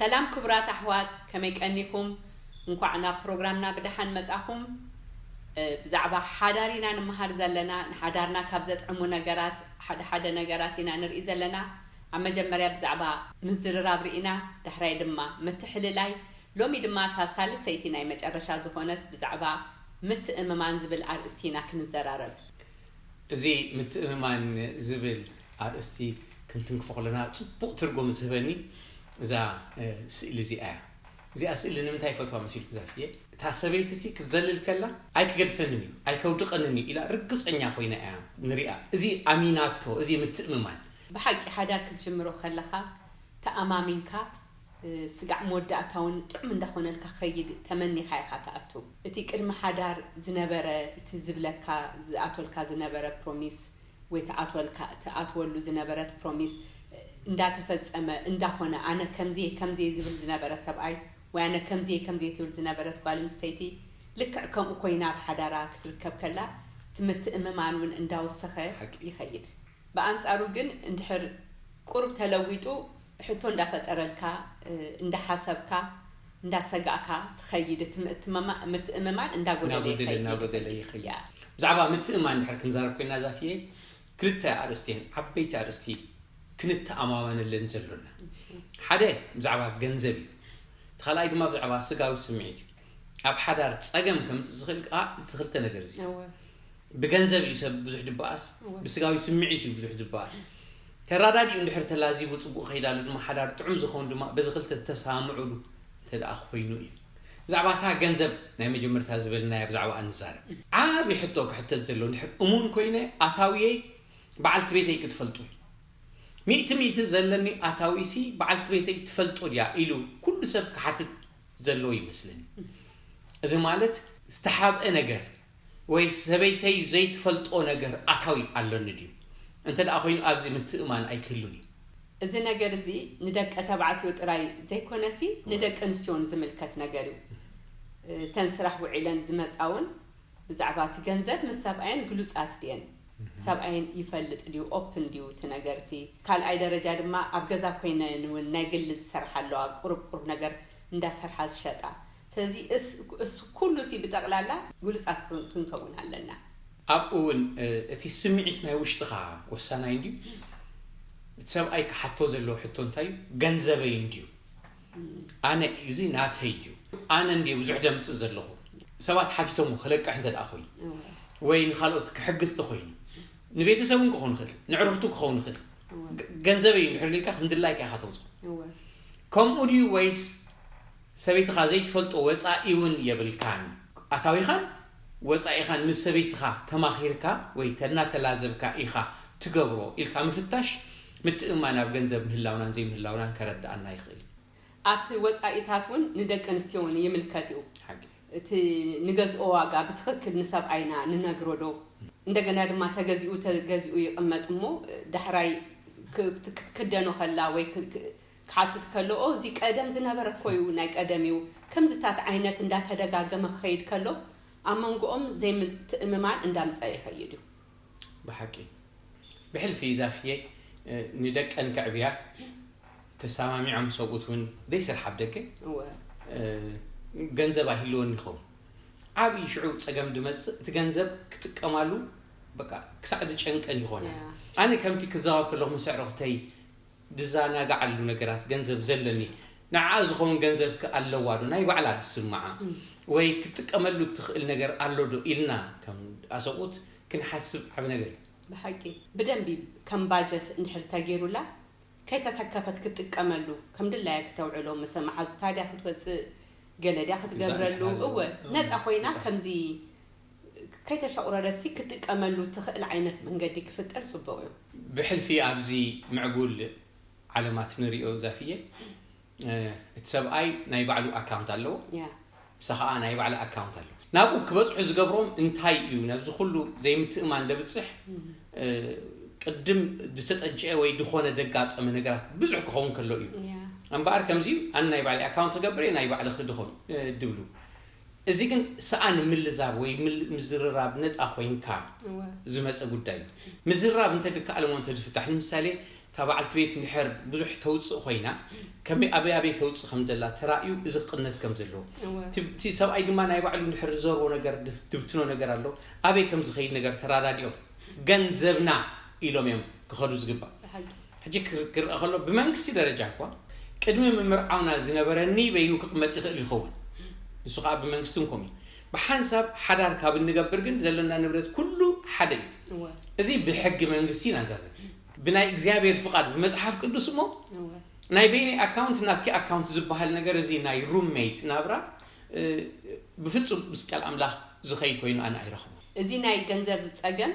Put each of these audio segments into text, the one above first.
ሰላም ክቡራት ኣሕዋት፣ ከመይ ቀኒኹም? እንኳዕ ናብ ፕሮግራምና ብደሓን መጻኹም። እ፣ ብዛዕባ ሓዳር ኢና ንምሃር ዘለና። ንሓዳርና ካብ ዘጥዕሙ ነገራት ሓደ ሓደ ነገራት ኢና ንርኢ ዘለና። ኣብ መጀመርያ ብዛዕባ ምዝርራብ ርኢና፣ ዳሕራይ ድማ ምትሕልላይ። ሎሚ ድማ እታ ሳልሰይቲ ናይ መጨረሻ ዝኾነት ብዛዕባ ምትእምማን ዝብል ኣርእስቲ ኢና ክንዘራረብ። እዚ ምትእምማን ዝብል ኣርእስቲ ክንትንክፎ ከለና ጽቡቕ ትርጉም ዝህበኒ እዛ፣ እ፣ ስእሊ እዚኣ እያ። እዚኣ ስእሊ ንምንታይ ይፈትዋ መሲልኩ ዛፍየ? እታ ሰበይቲ ሲ ክትዘልል ከላ ኣይክገድፈንን እዩ፣ ኣይከውድቐንን እዩ ኢላ ርግጸኛ ኮይና እያ ንሪኣ። እዚ ኣሚናቶ፣ እዚ ምትእምማን። ብሓቂ ሓዳር ክትጅምሮ ከለኻ ተኣማሚንካ፣ እ፣ ስጋዕ መወዳእታ እውን ጥዑም እንዳኾነልካ ክኸይድ ተመኒኻ ኢኻ ትኣቱ። እቲ ቅድሚ ሓዳር ዝነበረ፣ እቲ ዝብለካ፣ ዝኣትወልካ ዝነበረ ፕሮሚስ ወይ ትኣትወልካ፣ ትኣትወሉ ዝነበረት ፕሮሚስ እንዳተፈጸመ እንዳኾነ፣ ኣነ ከምዚ እየ፣ ከምዚ እየ ዝብል ዝነበረ ሰብኣይ ወይ ኣነ ከምዚ እየ፣ ከምዚ እየ ትብል ዝነበረት ጓል ኣንስተይቲ ልክዕ ከምኡ ኮይና ኣብ ሓዳራ ክትርከብ ከላ፣ እቲ ምትእምማን እውን እንዳወሰኸ ሓቂ። ይኸይድ። ብኣንጻሩ ግን እንድሕር ቁሩብ ተለዊጡ፣ ሕቶ እንዳፈጠረልካ፣ እ፣ እንዳሓሰብካ፣ እንዳሰጋእካ ትኸይድ፣ እቲ ምእትመማ-፣ ምትእምማን እንዳጎደለ እናጎደለ፣ ይኸይድ። እናጎደለ ይኸይድ። ያ። ብዛዕባ ምትእምማን እንድሕር ክንዛረብ ኮይና ዛፍየ፣ ክልተ ኣርእስቲ እየን ዓበይቲ ኣርእስቲ ክንተኣማመነለን ዘሎና። እሺ። ሓደ ብዛዕባ ገንዘብ እዩ። እቲ ካልኣይ ድማ ብዛዕባ ስጋዊ ስምዒት እዩ። ኣብ ሓዳር ጸገም ከምጽእ ዝኽእል ከዓ እዚ ክልተ ነገር እዚ። እወ። ብገንዘብ እዩ ሰብ ብዙሕ ድበኣስ፣ እወ። ብስጋዊ ስምዒት እዩ ብዙሕ ድበኣስ። ተራዳዲኡ እንድሕር ተላዚቡ ጽቡቕ ከይዳሉ ድማ ሓዳር ጥዑም ዝኸውን ድማ በዚ ክልተ ዝተሰማምዑሉ እንተ ደኣ ኮይኑ እዩ። ብዛዕባ እታ ገንዘብ ናይ መጀመርታ ዝበልናያ ብዛዕባ እንዛረብ። ዓቢ ሕቶ ክሕተት ዘሎ እንድሕር እሙን ኮይነ ኣታዊየይ በዓልቲ ቤተይ ክትፈልጡ እዩ። ሚእቲ ሚእቲ ዘለኒ ኣታዊሲ በዓልቲ ቤተይ ትፈልጦ ድያ ኢሉ ኩሉ ሰብ ክሓትት ዘለዎ ይመስለኒ። እዚ ማለት ዝተሓብአ ነገር ወይ ሰበይተይ ዘይትፈልጦ ነገር ኣታዊ ኣለኒ ድዩ? እንተ ደኣ ኮይኑ ኣብዚ ምትእማን ኣይክህሉን እዩ። እዚ ነገር እዚ ንደቀ ተባዕትዮ ጥራይ ዘይኮነሲ ንደቂ ኣንስትዮን ዝምልከት ነገር እዩ። እተን ስራሕ ውዒለን ዝመጻውን ብዛዕባ እቲ ገንዘብ ምስ ሰብኣየን ግሉጻት ድየን? ሰብኣየን ይፈልጥ ድዩ? ኦፕን ድዩ እቲ ነገር? እቲ ካልኣይ ደረጃ ድማ ኣብ ገዛ ኮይነን እውን ናይ ግሊ ዝሰርሓ ኣለዋ፣ ቁሩብ ቁሩብ ነገር እንዳሰርሓ ዝሸጣ። ስለዚ እስ-፣ እሱ ኩሉ ሲ ብጠቕላላ ግሉጻት ክን-፣ ክንከውን ኣለና። ኣብኡ እውን፣ እ፣ እቲ ስምዒት ናይ ውሽጥኻ ወሳናይ እንድዩ። እቲ ሰብኣይ ክሓቶ ዘለዎ ሕቶ እንታይ እዩ? ገንዘበይ እንድዩ። ኣነ እዚ ናተይ እዩ። ኣነ እንድየ ብዙሕ ደምጽእ ዘለኹ። ሰባት ሓቲቶም ክለቅሕ እንተ ደኣ ኮይኑ፣ እወ፣ ወይ ንኻልኦት ክሕግዝ ተኾይኑ፣ ንቤተሰብ እውን ክኸውን ይኽእል፣ ንዕሩኽቱ ክኸውን ይኽእል። እወ፣ ገ-፣ ገንዘበይ እንድሕር ኢልካ ከም ድላይካ ኢኻ ተውፅኦ። እወ። ከምኡ ድዩ ወይስ ሰበይትኻ ዘይትፈልጦ ወፃኢ እውን የብልካን? ኣታዊኻን ወፃኢኻን ምስ ሰበይትኻ ተማኺርካ ወይ ተናተላዘብካ ኢኻ ትገብሮ ኢልካ ምፍታሽ፣ ምትእምማን ኣብ ገንዘብ ምህላውናን ዘይምህላውናን ከረድኣና ይኽእል እዩ። ኣብቲ ወፃኢታት እውን ንደቂ ኣንስትዮ እውን ይምልከት እዩ። ሓቂ። እቲ ንገዝኦ ዋጋ ብትኽክል ንሰብኣይና ንነግሮ ዶ? እንደገና ድማ ተገዚኡ ተገዚኡ ይቕመጥ እሞ ዳሕራይ ክ-፣ ክክደኖ ከላ ወይ ክ-፣ ክ-፣ ክሓትት ከሎ፣ "ኦ፣ እዚ ቀደም ዝነበረ እኮ እዩ፣ ናይ ቀደም እዩ።" ከምዚታት ዓይነት እንዳተደጋገመ ክኸይድ ከሎ፣ ኣብ መንጎኦም ዘይምትእምማን እንዳምፀ ይኸይድ እዩ። ብሓቂ። ብሕልፊ ዛፍየ፣ እ፣ ንደቀን ከዕብያ ተሰማሚዖም ሰብኡት እውን ዘይሰርሓ ኣብ ደገ፣ እወ። እ፣ ገንዘብ ኣይህልወን ይኸውን። ዓብዪ ሽዑ ጸገም ድመጽእ፣ እቲ ገንዘብ ክጥቀማሉ በቃ ክሳዕ ዝጨንቀን ይኾና። ያ። ኣነ ከምቲ ክዛወር ከለኹ ምስ ኣዕሩኽተይ ድዘናግዓሉ ነገራት ገንዘብ ዘለኒ፣ ንዓኣ ዝኸውን ገንዘብ ከ ኣለዋ ዶ? ናይ ባዕላ ዝስምዓ እም። ወይ ክትጥቀመሉ እትኽእል ነገር ኣሎ ዶ? ኢልና ከም ኣሰብኡት ክንሓስብ ዓቢ ነገር እዩ። ብሓቂ ብደንቢ ከም ባጀት እንድሕር ተገይሩላ ከይተሰከፈት ክትጥቀመሉ ከም ድላያ ክተውዕሎ፣ ምስ መሓዙታ ድያ ክትወፅእ፣ ገለ ድያ ክትገብረሉ። ዛኒሓ እወ፣ እም፣ ነፃ ኮይና ነፃ። ከምዚ ከይተሸቑረረትሲ ክትጥቀመሉ ትኽእል ዓይነት መንገዲ ክፍጠር ፅቡቕ እዩ። ብሕልፊ ኣብዚ ምዕቡል ዓለማት ንሪኦ ዛፍየ፣ እ፣ እቲ ሰብኣይ ናይ ባዕሉ ኣካውንት ኣለዎ፣ ያ። እሳ ኸዓ ናይ ባዕላ ኣካውንት ኣለዎ። ናብኡ ክበፅሑ ዝገብሮም እንታይ እዩ? ናብዚ ኩሉ ዘይምትእማን ደብፅሕ፣ እ፣ ቅድም ዝተጠንጨ ወይ ድኾነ ደጋጠመ ነገራት ብዙሕ ክኸውን ከሎ እዩ። ያ። እምበኣር ከምዚ እዩ፣ ኣነ ናይ ባዕለይ ኣካውንት ክገብር እየ፣ ናይ ባዕልኺ ድኾን፣ እ፣ ድብሉ። እዚ ግን ሰኣን ምልዛብ ወይ ምል-፣ ምዝርራብ ነፃ ኮይንካ እወ። ዝመፀ ጉዳይ እዩ። ምዝርራብ እንተድከኣል እሞ እንተዝፍታሕ፣ ንምሳሌ እታ በዓልቲ ቤት እንድሕር ብዙሕ ተውፅእ ኮይና፣ ከመይ ኣበይ ኣበይ ተውፅእ ከም ዘላ ተራእዩ፣ እዚ ክቕነስ ከም ዘለዎ። እወ። እቲ እቲ ሰብኣይ ድማ ናይ ባዕሉ እንድሕር ዝዘርቦ ነገር፣ ድፍ- ድብትኖ ነገር ኣሎ፣ ኣበይ ከም ዝኸይድ ነገር ተራዳዲኦም፣ ገንዘብና ኢሎም እዮም ክኸዱ ዝግባእ። ብሓቂ። ሕጂ ክር- ክርአ ከሎ ብመንግስቲ ደረጃ እኳ ቅድሚ ምምርዓውና ዝነበረኒ በይኑ ክቕመጥ ይኽእል ይኸውን። ንሱ ከዓ ብመንግስቲ እንኮም እዩ። ብሓንሳብ ሓዳር ካብ እንገብር ግን ዘለና ንብረት ኩሉ ሓደ እዩ። እወ። እዚ ብሕጊ መንግስቲ ኢና ንዛረብ። ብናይ እግዚኣብሔር ፍቓድ ብመጽሓፍ ቅዱስ እሞ እወ። ናይ በይነይ ኣካውንት ናትኪ ኣካውንት ዝበሃል ነገር፣ እዚ ናይ ሩምሜት ናብራ እ፣ ብፍጹም ምስ ቃል ኣምላኽ ዝኸይድ ኮይኑ ኣነ ኣይረኽቦ። እዚ ናይ ገንዘብ ጸገም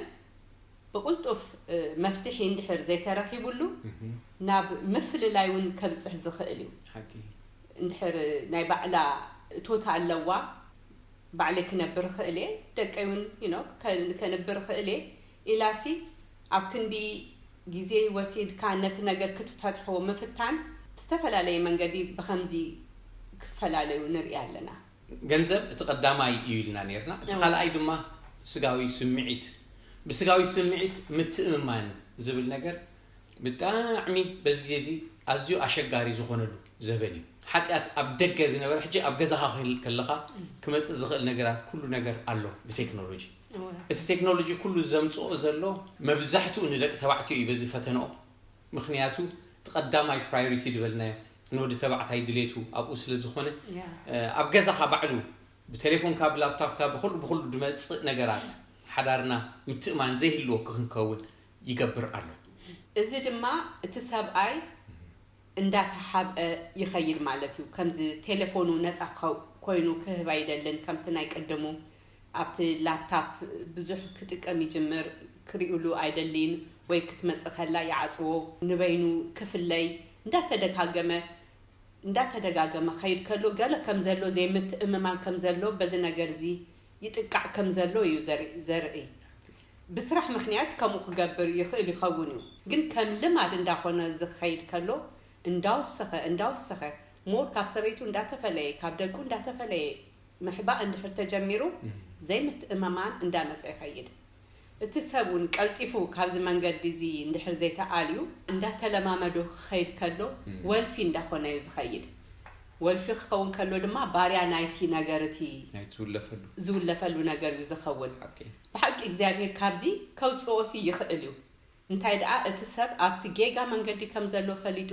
ብቕልጡፍ እ፣ መፍትሒ እንድሕር ዘይተረኺቡሉ ናብ ምፍልላይ እውን ከብጽሕ ዝኽእል እዩ። ሓቂ። እንድሕር ናይ ባዕላ እቶታ ኣለዋ፣ ባዕለይ ክነብር እኽእል እየ፣ ደቀይ እውን you know፣ ከ- ከንብር እኽእል እየ ኢላሲ ኣብ ክንዲ ግዜ ወሲድካ ነቲ ነገር ክትፈትሖ ምፍታን ብዝተፈላለየ መንገዲ ብኸምዚ ክፈላለዩ ንርኢ ኣለና። ገንዘብ እቲ ቀዳማይ እዩ ኢልና ነርና። እቲ እዎ። ካልኣይ ድማ ስጋዊ ስምዒት። ብስጋዊ ስምዒት ምትእምማን ዝብል ነገር ብጣዕሚ በዚ ግዜ እዚ ኣዝዩ ኣሸጋሪ ዝኾነሉ ዘበን እዩ። ሓጢኣት ኣብ ደገ ዝነበረ ሕጂ ኣብ ገዛኻ ክህል- ከለኻ ክመጽእ ዝኽእል ነገራት፣ ኩሉ ነገር ኣሎ ብቴክኖሎጂ። እወ። እቲ ቴክኖሎጂ ኩሉ ዘምጽኦ ዘሎ መብዛሕትኡ ንደቂ ተባዕትዮ እዩ በዚ ፈተንኦም። ምኽንያቱ እቲ ቀዳማይ ፕራዮሪቲ ዝበልናዮ ንወዲ ተባዕታይ ድሌቱ ኣብኡ ስለ ዝኾነ፣ ያ። እ፣ ኣብ ገዛኻ ባዕሉ ብቴሌፎንካ፣ ብላፕቶፕካ፣ ብኹሉ ብኹሉ ዝመጽእ ነገራት ሓዳርና ምትእማን ዘይህልዎ ክንከውን ይገብር ኣሎ። እዚ ድማ እቲ ሰብኣይ እንዳተሓብአ ይኸይድ ማለት እዩ። ከምዚ ቴሌፎኑ ነፃ ከ- ኮይኑ ክህብ ኣይደልን። ከምቲ ናይ ቅድሙ ኣብቲ ላፕታፕ ብዙሕ ክጥቀም ይጅምር። ክሪኡሉ ኣይደልይን ወይ ክትመጽእ ከላ ይዓጽዎ። ንበይኑ ክፍለይ እንዳተደጋገመ እንዳተደጋገመ ኸይድ ከሎ ገለ ከም ዘሎ ዘይምትእምማን ከም ዘሎ በዚ ነገር እዚ ይጥቃዕ ከም ዘሎ እዩ ዘርኢ- ዘርኢ። ብስራሕ ምኽንያት ከምኡ ክገብር ይኽእል ይኸውን እዩ፣ ግን ከም ልማድ እንዳኾነ ዝኸይድ ከሎ እንዳወሰኸ እንዳወሰኸ ሞር ካብ ሰበይቱ እንዳተፈለየ ካብ ደቁ እንዳተፈለየ ምሕባእ እንድሕር ተጀሚሩ ዘይምትእምማን እንዳመፀ ይኸይድ። እቲ ሰብ እውን ቀልጢፉ ካብዚ መንገዲ እዚ እንድሕር ዘይተኣልዩ እንዳተለማመዶ ክኸይድ ከሎ ወልፊ እንዳኾነ እዩ ዝኸይድ። ወልፊ ክኸውን ከሎ ድማ ባርያ ናይቲ ነገር እቲ ናይ ትውለፈሉ። ዝውለፈሉ ነገር እዩ ዝኸውን። ሓቂ። ብሓቂ እግዚኣብሔር ካብዚ ከውፅኦሲ ይኽእል እዩ። እንታይ ደኣ እቲ ሰብ ኣብቲ ጌጋ መንገዲ ከም ዘሎ ፈሊጡ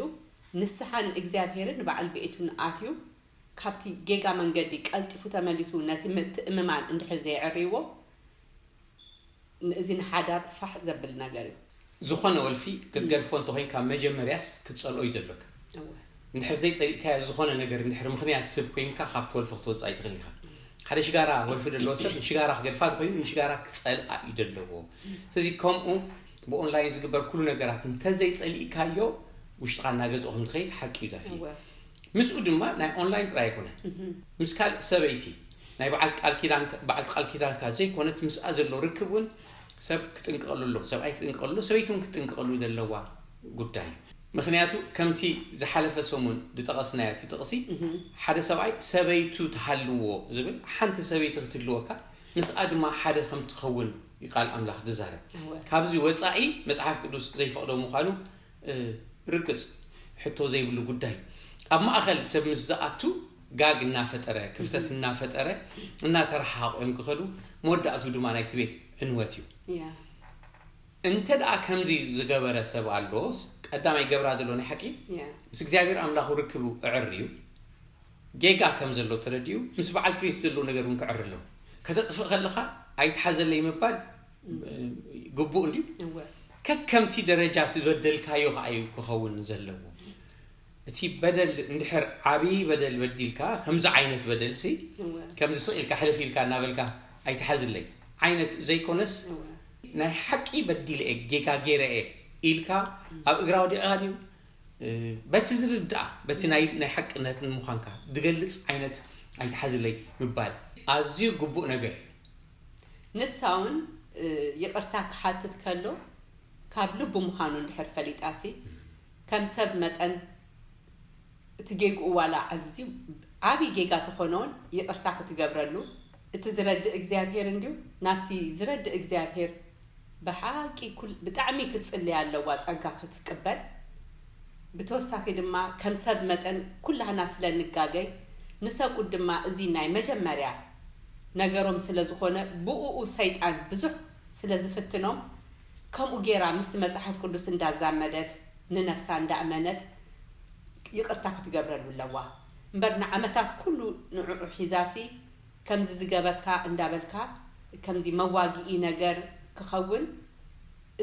ንስሓ ንእግዚኣብሔርን ንበዓል ቤቱን ኣትዩ ካብቲ ጌጋ መንገዲ ቀልጢፉ ተመሊሱ ነቲ ምትእምማን እንድሕር ዘየዕርይዎ ንእዚ ንሓዳር ፋሕ ዘብል ነገር እዩ። ዝኾነ ወልፊ ክትገድፎ እንተኮይንካ መጀመርያስ ክትጸልኦ እዩ ዘለካ። እወ። እንድሕር ዘይጸሊእካዮ ዝኾነ ነገር እንድሕር ምኽንያት ትህብ ኮይንካ ካብቲ ወልፊ ክትወጽእ ኣይትኽእልን ኢኻ። ሓደ ሽጋራ ወልፊ ዘለዎ ሰብ ንሽጋራ ክገድፋ ተኮይኑ ንሽጋራ ክጸልኣ እዩ ዘለዎ። ስለዚ ከምኡ ብኦንላይን ዝግበር ኩሉ ነገራት እንተዘይጸሊእካዮ ውሽጥኻ እናገዝኦ ከም ትኸይድ ሓቂ እዩ ዛፊ። እወ። ምስኡ ድማ ናይ ኦንላይን ጥራይ ኣይኮነን። ምስ ካልእ ሰበይቲ ናይ በዓል ቃል ኪዳንካ በዓል ቃል ኪዳንካ ዘይኮነት ምስኣ ዘሎ ርክብ እውን ሰብ ክጥንቀቐሉ ኣለዎ። ሰብኣይ ክጥንቀቐሉ፣ ሰበይቲ እውን ክትጥንቀቐሉ ዘለዋ ጉዳይ እዩ። ምኽንያቱ ከምቲ ዝሓለፈ ሰሙን ዝጠቐስናዮ እቲ ጥቕሲ ሓደ ሰብኣይ ሰበይቱ ትሃልዎ ዝብል ሓንቲ ሰበይቲ ክትህልወካ ምስኣ ድማ ሓደ ከም ትኸውን እዩ ቃል ኣምላኽ ዝዛረብ። እወ። ካብዚ ወጻኢ መጽሓፍ ቅዱስ ዘይፈቕዶ ምዃኑ እ፣ ርግጽ ሕቶ ዘይብሉ ጉዳይ። ኣብ ማእኸል ሰብ ምስ ዝኣቱ ጋግ እናፈጠረ ክፍተት እናፈጠረ እናተረሓሓቑ እዮም ክኸዱ። መወዳእቱ ድማ ናይቲ ቤት ዕንወት እዩ። ያ። እንተ ደኣ ከምዚ ዝገበረ ሰብ ኣሎስ ቀዳማይ ገብራ ዘሎ ናይ ሓቂ ያ። ምስ እግዚኣብሔር ኣምላኹ ርክቡ እዕር እዩ። ጌጋ ከም ዘሎ ተረዲኡ ምስ በዓልቲ ቤቱ ዘለዎ ነገር እውን ክዕር ኣለዎ። ከተጥፍእ ከለኻ ኣይትሓዘለይ ምባል ግቡእ እንድዩ። እወ። ከከምቲ ደረጃ ትበደልካዮ ከዓ እዩ ክኸውን ዘለዎ። እቲ በደል እንድሕር ዓብዪ በደል በዲልካ ከምዚ ዓይነት በደልሲ እወ። ከምዚ ስቕ ኢልካ ሕልፍ ኢልካ እናበልካ ኣይትሓዝለይ ዓይነት ዘይኮነስ እወ። ናይ ሓቂ በዲለ እየ ጌጋ ገይረ እየ ኢልካ ኣብ እግራ ወዲቕካ ድዩ በቲ ዝርዳእ በቲ ናይ ናይ ሓቅነት ንምዃንካ ዝገልጽ ዓይነት ኣይትሓዝለይ ምባል ኣዝዩ ግቡእ ነገር እዩ። ንሳ እውን ይቕርታ ክሓትት ከሎ ካብ ልቡ ምዃኑ እንድሕር ፈሊጣሲ ከም ሰብ መጠን እቲ ጌግኡ ዋላ ኣዝዩ ዓብዪ ጌጋ ተኾነውን ይቕርታ ክትገብረሉ እቲ ዝረድእ እግዚኣብሔር እንድዩ ናብቲ ዝረድእ እግዚኣብሔር ብሓቂ ኩል ብጣዕሚ ክትጽልይ ኣለዋ ጸጋ ክትቅበል ብተወሳኺ ድማ ከም ሰብ መጠን ኩላህና ስለ ንጋገይ፣ ንሰብኡት ድማ እዚ ናይ መጀመርያ ነገሮም ስለ ዝኾነ፣ ብእኡ ሰይጣን ብዙሕ ስለ ዝፍትኖም፣ ከምኡ ጌራ ምስ መጽሓፍ ቅዱስ እንዳዛመደት፣ ንነፍሳ እንዳእመነት ይቕርታ ክትገብረሉ ኣለዋ። እምበር ንዓመታት ኩሉ ንዕኡ ሒዛሲ፣ ከምዚ ዝገበርካ እንዳበልካ፣ ከምዚ መዋግኢ ነገር ክኸውን፣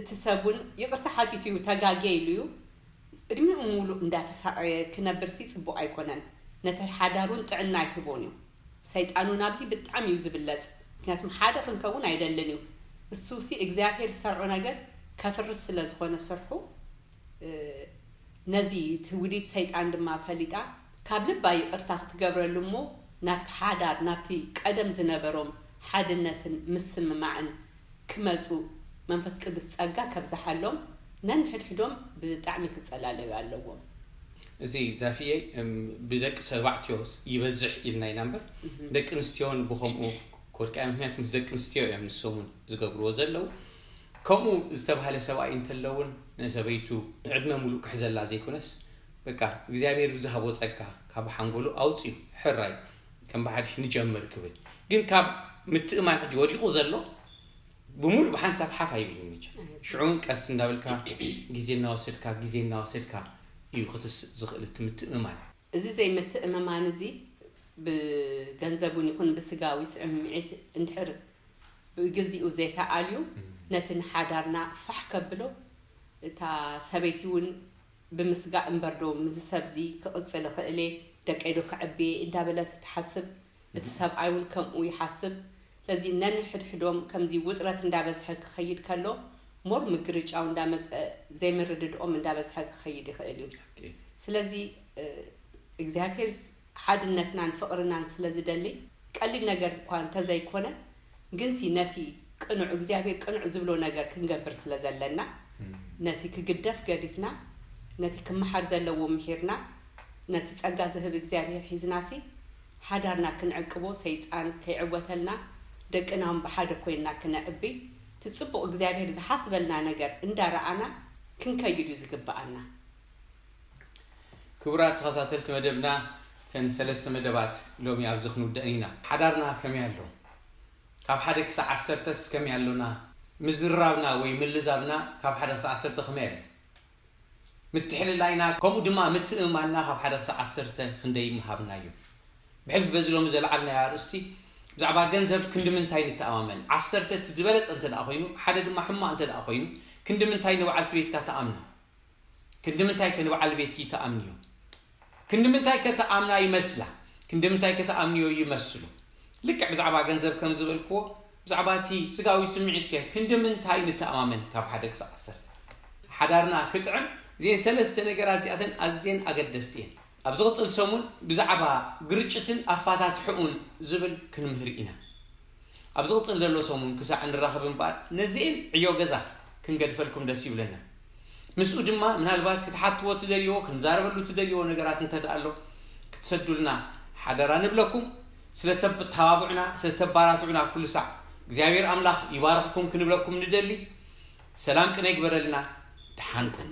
እቲ ሰብ እውን ይቕርታ ሓቲቱ እዩ፣ ተጋግየ ኢሉ እዩ። ዕድሚኡ ሙሉእ እንዳተሳቐየ ክነብርሲ ጽቡቕ ኣይኮነን። ነቲ ሓዳር እውን ጥዕና ኣይህቦን እዩ። ሰይጣን እውን ኣብዚ ብጣዕሚ እዩ ዝብለጽ። ምክንያቱም ሓደ ክንከውን ኣይደልን እዩ። እሱሲ እግዚኣብሔር ዝሰርዖ ነገር ከፍርስ ስለ ዝኾነ ስርሑ፣ እ፣ ነዚ እቲ ውዲት ሰይጣን ድማ ፈሊጣ፣ ካብ ልባ ይቕርታ ክትገብረሉ እሞ፣ ናብቲ ሓዳር፣ ናብቲ ቀደም ዝነበሮም ሓድነትን ምስምማዕን ክመጹ መንፈስ ቅዱስ ጸጋ ከብዝሓሎም፣ ነንሕድሕዶም ብጣዕሚ ክጸላለዩ ኣለዎም። እዚ ዛፍየይ፣ እም፣ ብደቂ ተባዕትዮ ይበዝሕ ኢልና ኢና እምበር፣ ደቂ ኣንስትዮን ብኸምኡ ክወድቃ፣ ምክንያቱ ምስ ደቂ ኣንስትዮ እዮም ንሶምን ዝገብርዎ ዘለዉ። ከምኡ ዝተባህለ ሰብኣይ እንተለውን፣ ንሰበይቱ ዕድመ ሙሉእ ክሕዘላ ዘይኮነስ፣ በቃ እግዚኣብሔር ብዝሃቦ ጸጋ ካብ ሓንጎሉ ኣውጽኡ፣ ሕራይ ከም ብሓድሽ ንጀምር ክብል። ግን ካብ ምትእማን ሕጂ ወዲቑ ዘሎ፣ ብሙሉእ ብሓንሳብ ሓፍ ኣይብልን መቸም። ሽዑ ቀስ እንዳበልካ፣ ግዜ እናወሰድካ፣ ግዜ እናወሰድካ እዩ ክትስእ ዝኽእል እቲ ምትእምማን። እዚ ዘይምትእምማን እዚ ብገንዘብ እውን ይኹን ብስጋዊ ስምዒት እንድሕር ብግዚኡ ዘይተኣልዩ፣ ነቲ ንሓዳርና ፋሕ ከብሎ፣ እታ ሰበይቲ እውን ብምስጋእ እምበር ዶ ምስዚ ሰብዚ ክቕጽል እኽእል እየ፣ ደቀይ ዶ ከዕብየ እንዳበለት ትሓስብ፣ እቲ ሰብኣይ እውን ከምኡ ይሓስብ። ስለዚ ነንሕድሕዶም ከምዚ ውጥረት እንዳበዝሐ ክኸይድ ከሎ፣ ሞር ምግርጫው እንዳመጸ ዘይምርድድኦም እንዳበዝሐ ክኸይድ ይኽእል እዩ። ስለዚ፣ እ፣ እግዚኣብሔር ሓድነትናን ፍቕርናን ስለ ዝደሊ፣ ቀሊል ነገር እኳ እንተዘይኮነ፣ ግንሲ ነቲ ቅኑዕ እግዚኣብሔር ቅኑዕ ዝብሎ ነገር ክንገብር ስለ ዘለና፣ ነቲ ክግደፍ ገዲፍና፣ ነቲ ክመሓር ዘለዎ ምሒርና፣ ነቲ ጸጋ ዝህብ እግዚኣብሔር ሒዝናሲ፣ ሓዳርና ክንዕቅቦ፣ ሰይጣን ከይዕወተልና፣ ደቅና እውን ብሓደ ኮይንና ክነዕቢ፣ እቲ ጽቡቕ እግዚኣብሔር ዝሓስበልና ነገር እንዳረኣና ክንከይድ እዩ ዝግብኣና። ክቡራት ተኸታተልቲ መደብና፣ እተን ሰለስተ መደባት ሎሚ ኣብዚ ክንውደአን ኢና። ሓዳርና ከመይ ኣሎ? ካብ ሓደ ክሳዕ ዓሰርተስ ከመይ ኣሎና? ምዝርራብና ወይ ምልዛብና ካብ ሓደ ክሳዕ ዓሰርተ ከመይ ኣሎ? ምትሕልላይና፣ ከምኡ ድማ ምትእምማንና ካብ ሓደ ክሳዕ ዓሰርተ ክንደይ ምሃብናዮ? ብሕልፊ በዚ ሎሚ ዘልዓልናዮ ኣርእስቲ፣ ብዛዕባ ገንዘብ ክንዲ ምንታይ ንተኣማመን? ዓሰርተ እቲ ዝበለጸ እንተ ደኣ ኮይኑ፣ ሓደ ድማ ሕማቕ እንተ ደኣ ኮይኑ፣ ክንዲ ምንታይ ንበዓልቲ ቤትካ ትኣምና? ክንዲ ምንታይ ከ ንበዓል ቤትኪ ትኣምንዮ? ክንዲ ምንታይ ከ ትኣምና ይመስላ? ክንዲ ምንታይ ከ ትኣምንዮ ይመስሎ? ልክዕ ብዛዕባ ገንዘብ ከም ዝበልክዎ፣ ብዛዕባ እቲ ስጋዊ ስምዒት ከ ክንዲ ምንታይ ንተኣማመን? ካብ ሓደ ክሳብ ዓሰርተ። ሓዳርና ክጥዕም፣ እዚኤን ሰለስተ ነገራት እዚኣተን ኣዝየን ኣገደስቲ እየን። ኣብ ዝቕጽል ሰሙን ብዛዕባ ግርጭትን ኣፋታትሕኡን ዝብል ክንምህር ኢና። ኣብ ዝቕጽል ዘሎ ሰሙን ክሳዕ ንራኸብ እምበኣር፣ ነዚኤን ዕዮ ገዛ ክንገድፈልኩም ደስ ይብለና። ምስኡ ድማ ምናልባት ክትሓትዎ ትደልይዎ፣ ክንዛረበሉ ትደልይዎ ነገራት እንተ ደኣ ኣሎ፣ ክትሰዱልና ሓደራ ንብለኩም። ስለ ተብ-፣ ተባብዑና፣ ስለ ተባራትዑና ኩሉ ሳዕ እግዚኣብሔር ኣምላኽ ይባርኽኩም ክንብለኩም ንደሊ። ሰላም ቅነ ይግበረልና። ደሓን ኩኑ።